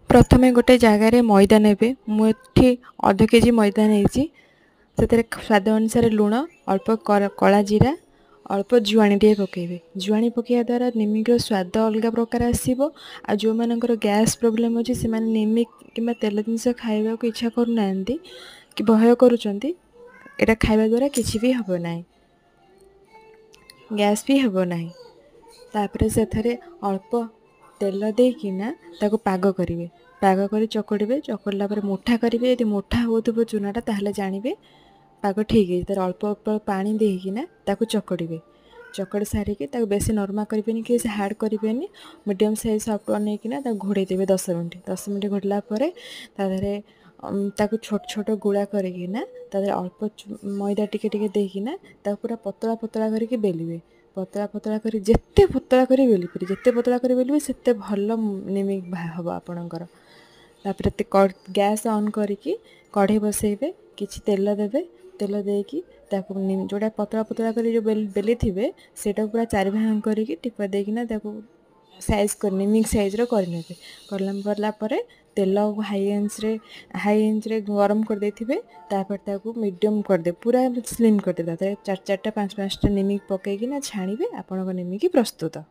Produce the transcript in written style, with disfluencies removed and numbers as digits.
ପ୍ରଥମେ ଗୋଟେ ଜାଗାରେ ମଇଦା ନେବେ। ମୁଁ ଏଠି ଅଧ କେଜି ମଇଦା ନେଇଛି। ସେଥିରେ ସ୍ୱାଦ ଅନୁସାରେ ଲୁଣ, ଅଳ୍ପ କଳା ଜିରା, ଅଳ୍ପ ଜୁଆଣି ଟିକେ ପକାଇବେ। ଜୁଆଣି ପକାଇବା ଦ୍ୱାରା ନିମିକିର ସ୍ୱାଦ ଅଲଗା ପ୍ରକାର ଆସିବ। ଆଉ ଯେଉଁମାନଙ୍କର ଗ୍ୟାସ୍ ପ୍ରୋବ୍ଲେମ୍ ଅଛି, ସେମାନେ ନିମିକି କିମ୍ବା ତେଲ ଜିନିଷ ଖାଇବାକୁ ଇଚ୍ଛା କରୁନାହାନ୍ତି କି ଭୟ କରୁଛନ୍ତି, ଏଇଟା ଖାଇବା ଦ୍ୱାରା କିଛି ବି ହେବ ନାହିଁ, ଗ୍ୟାସ୍ ବି ହେବ ନାହିଁ। ତାପରେ ସେଥିରେ ଅଳ୍ପ ତେଲ ଦେଇକିନା ତାକୁ ପାଗ କରିବେ। ପାଗ କରି ଚକଟିବେ। ଚକଟିଲା ପରେ ମୁଠା କରିବେ। ଯଦି ମୁଠା ହେଉଥିବ ଚୁନାଟା, ତାହେଲେ ଜାଣିବେ ପାଗ ଠିକ୍ ହେଇଛି। ତାର ଅଳ୍ପ ଅଳ୍ପ ପାଣି ଦେଇକିନା ତାକୁ ଚକଟିବେ। ଚକଟି ସାରିକି ତାକୁ ବେଶୀ ନରମା କରିବେନି କି ବେଶୀ ହାର୍ଡ଼ କରିବେନି, ମିଡ଼ିୟମ୍ ସାଇଜ୍ ସଫ୍ଟ ବନେଇକିନା ତାକୁ ଘୋଡ଼େଇ ଦେବେ 10 ମିନିଟ୍। 10 ମିନିଟ୍ ଘୋଡ଼ିଲା ପରେ ତା ଦେହରେ ତାକୁ ଛୋଟ ଛୋଟ ଗୁଳା କରିକିନା ତା ଦେହରେ ଅଳ୍ପ ମଇଦା ଟିକେ ଟିକେ ଦେଇକିନା ତାକୁ ପୁରା ପତଳା ପତଳା କରିକି ବେଲିବେ। ପତଳା ପତଳା କରି, ଯେତେ ପତଳା କରି ବେଲି ପାରିବେ, ଯେତେ ପତଳା କରି ବେଲିବେ, ସେତେ ଭଲ ନିମିକି ହେବ ଆପଣଙ୍କର। ତାପରେ ଗ୍ୟାସ୍ ଅନ୍ କରିକି କଢ଼େଇ ବସେଇବେ, କିଛି ତେଲ ଦେବେ। ତେଲ ଦେଇକି ତାକୁ ଯେଉଁଟା ପତଳା ପତଳା କରି ଯେଉଁ ବେଲିଥିବେ, ସେଇଟାକୁ ପୁରା ଚାରି ଭାଗ କରିକି ଟିପା ଦେଇକିନା ତାକୁ ସାଇଜ୍ କରି ନିମିକି ସାଇଜ୍ର କରିନେବେ। କଲା ପରେ ତେଲ ହାଇ ଆଞ୍ଚରେ ଗରମ କରିଦେଇଥିବେ। ତାପରେ ତାକୁ ମିଡ଼ିୟମ୍ କରିଦେବେ, ପୁରା ସ୍ଲିମ୍ କରିଦେବେ। ତାପରେ ଚାରି ଚାରିଟା, ପାଞ୍ଚ ପାଞ୍ଚଟା ନିମିକି ପକାଇକିନା ଛାଣିବେ। ଆପଣଙ୍କ ନିମିକି ପ୍ରସ୍ତୁତ।